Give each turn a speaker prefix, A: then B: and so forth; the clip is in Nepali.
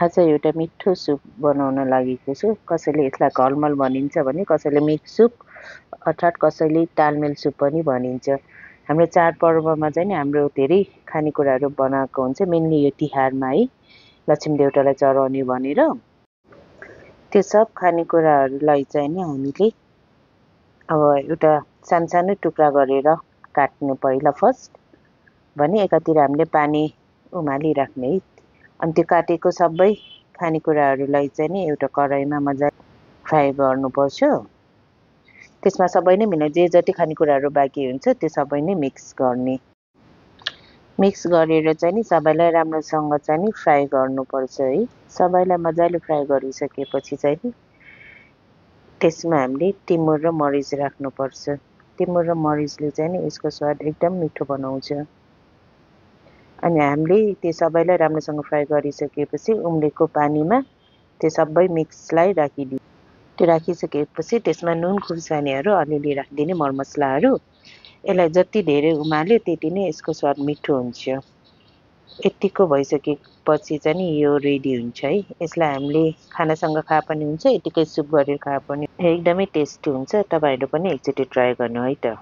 A: आज एउटा मिठो सुप बनाउन लागेको छु। कसैले यसलाई घलमल भनिन्छ भने कसैले मिक्स सुप अर्थात् कसैले तालमेल सुप पनि भनिन्छ। हाम्रो चाडपर्वमा चाहिँ हाम्रो धेरै खानेकुराहरू बनाएको हुन्छ, मेनली यो तिहारमा है, लक्ष्मी देवतालाई चढाउने भनेर। त्यो सब खानेकुराहरूलाई चाहिँ नि हामीले अब एउटा सानो सानो टुक्रा गरेर काट्नु पहिला फर्स्ट भने एकातिर हामीले पानी उमालिराख्ने है। अनि त्यो काटेको सबै खानेकुराहरूलाई चाहिँ नि एउटा कराईमा मजाले फ्राई गर्नुपर्छ। त्यसमा सबै नै मिलाइ जे जति खानेकुराहरू बाँकी हुन्छ त्यो सबै नै मिक्स गर्ने। मिक्स गरेर चाहिँ नि सबैलाई राम्रोसँग चाहिँ नि फ्राई गर्नुपर्छ है। सबैलाई मजाले फ्राई गरिसकेपछि चाहिँ नि त्यसमा हामीले टिमुर र मरिच राख्नुपर्छ। टिमुर र मरिचले चाहिँ नि यसको स्वाद एकदम मिठो बनाउँछ। अनि हामीले त्यो सबैलाई राम्रोसँग फ्राई गरिसकेपछि उम्लेको पानीमा त्यो सबै मिक्सलाई राखिदियो। त्यो राखिसकेपछि त्यसमा नुन खुर्सानीहरू अलिअलि राखिदिने, मरमसलाहरू। यसलाई जति धेरै उमाल्यो त्यति नै यसको स्वाद मिठो हुन्छ। यतिको भइसकेपछि चाहिँ नि यो रेडी हुन्छ है। यसलाई हामीले खानासँग खाए पनि हुन्छ, यतिकै सुप गरेर खाए पनि एकदमै टेस्टी हुन्छ। तपाईँहरू पनि एकचोटि ट्राई गर्नु है त।